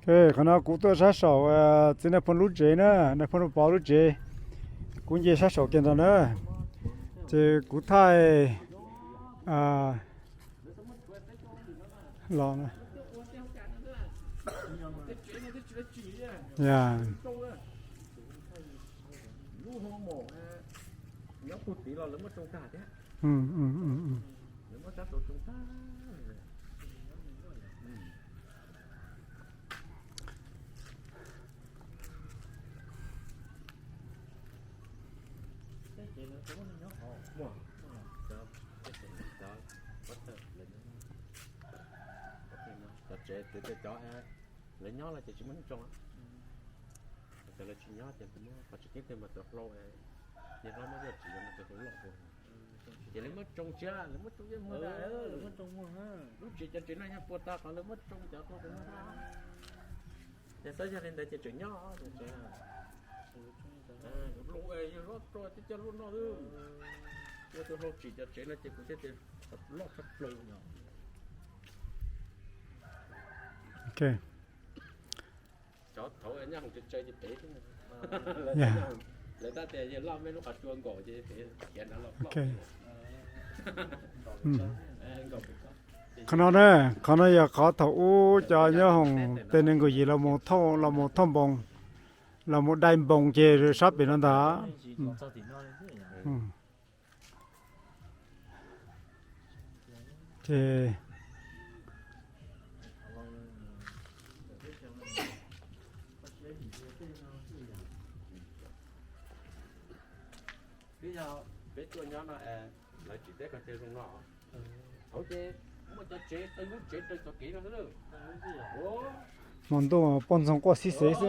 Qhov no kuv tuaj sab saum txiv Nais Phoo lub tsev na, Nais Phoo Pov lub tsev. Kuv nce sab saum kiag ntawd na, ces kuv thaij los Cov tsev, cov lawv nyob los ces tsis muaj neeg tsoo. Cov lawv tsis nyob ces muab qhov tseem ceeb tej mas cov hlau, niag hlob muab cov tsev no cov hlau loj ua. Ces lawv muab tsoo tsiab, lawv muab tsoo yeej muag, lub tsev cov tsev no yog puas tas qhov lawv muab tsoo cov tua tus muag. Ces xav yog li ntawd ces tseem nyob cov tsev. Yog hlau tso coj coj luaj noj, ua tus hlau tsim cov tsev no ces kuv thiaj tias loj tshaj plaws no. Cov thaum nyob hauv tsev tsawg ces pem xwb. Lawv tab tias yawg loj meb lub qhov tsua nkaum ces pem khiav nrad los ploj. Qhov no na, qhov no yog qhov thaum ub cov nyob hauv tej neeg nkaum yim los mus thauj, los mus thauj npoos, los mus dai npoos ces sab pem no ntag. Ces twb yog peb tuaj nyob no, lawv tsis teb ko cia zoo no. Thaum ces muaj cov tsev, lub tsev raws txoj kev no xwb. Hmo ntuj poj ntxoog quaj xib xev xwb.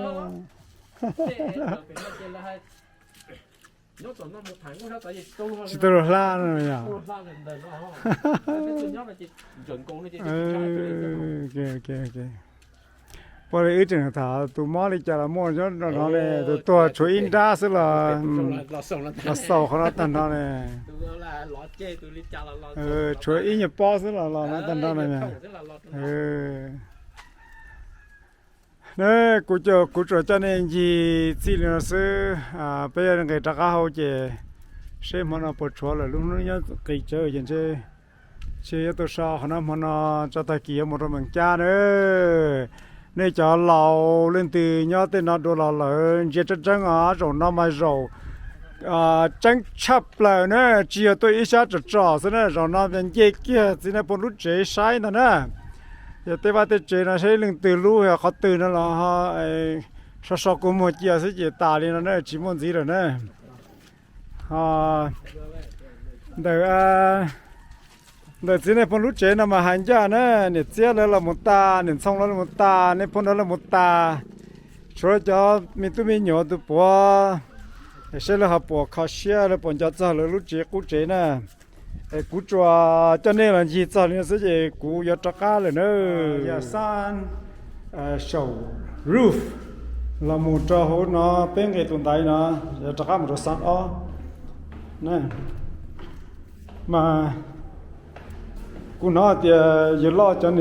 Tsis tau luag hla no yog. Puag li wb tseem tham tus mob li cas los muaj nyob no ne, tus tuag tshuav ib nrab xwb los los xaus qhov no tag nrho ne. Tshuav ib nyuag pob xwb los los no tag nrho ne. Ne, kuv, kuv tsuas coj nej ncig txij li no xwb. Peb yuav nqis rov qab hauv ces seb hmo no puas tshuav lawm, lub hnub nyob qis tsawv ces ntshe tsis yuav tau so qhov no hmo no, tso tag kis yuav mus rau Mees Cab na. Nej cov laus leej twg nyob tej no dua los lawm ntsia tseeb tseeb os, zaum no mas zaum tseeb tshaj plaws na, tsis yog tuaj ib sab tsom tsom xwb na, zaum no nce kiag txiv Nais Phoo lub tsev saib ntag na. Yog tej vaj tej tsev no seb leej twg lub yog qhov twg no los so so kua muag cia xwb ces tas li no na, tsis muaj ntxiv lawm na. Ntawm, ntawm txiv Nais Phoo lub tsev no mas hais ncaj na, niam txiab lawv los mus tas, niam ntxhoo lawv los mus tas, Nais Phoo lawv los mus tas, tshuav cov me tub me nyuam tus puav, seb lawv ho puas kho siab, lawv puas nco txog lawv lub tsev qub tsev na. Es kuv tsuas coj nej los ncig txog li no xwb ces kuv yuav rov qab lawm na. Yog xab saum roof los mus rau hauv no, peb nqis tus ntaiv no, yuav rov qab mus rau xab ob. Mas kuv hnov tias yawg loj cov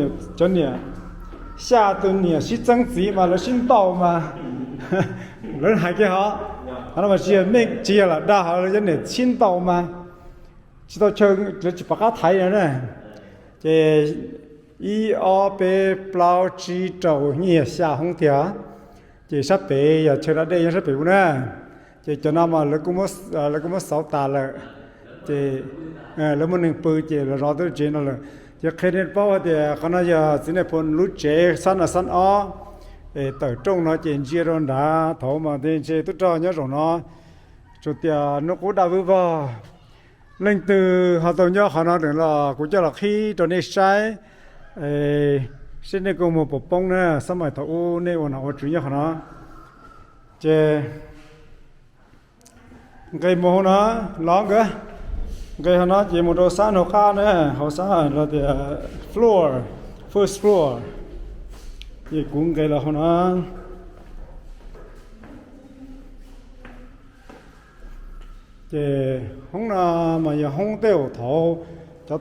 niam, xya tus niam sib txeeb txiv mas lawv sib ntaus mas lawv hais kiag hov, qhov no mas tsis yog meej, tsis yog lam dag hov, lawv cov niam sib ntaus mas tsis tau chaw, lawv tsis pom qab thaiv no na. Ces ib ob peb plaub tsib rau nyiaj xya hoob tiag. Ces sab pem yog chaw da dej nyob sab pem ub na. Ces cov no mas lawv kuj muab xauv tas lawm. Ces lawv muaj neeg pw ces los zov tej tsev no lawm. Ces qhia nej paub hais tias qhov no yog txiv Nais Phoo lub tsev xab no xab ob. Es tawm rooj no ces ntsia rau nrad thaum mas ntshe tub rog nyob zaum no. Tsuas tias hnub qub daj vwb vog. Leej twg ho tau nyob qhov no lawm los kuv coj los qhib rau nej saib, seb nej kuj muag puas poob na, xab mais thaum ub nej ua nom ua tswv nyob qhov no. Ces nqis mus hauv no los nkawd, nqis hauv no ces mus rau xab hauv qab na, hauv xab los tias floor, first floor. Ces kuv nqes los hauv no. Ces hoob no mas yog hoob tej uas thaum cov tub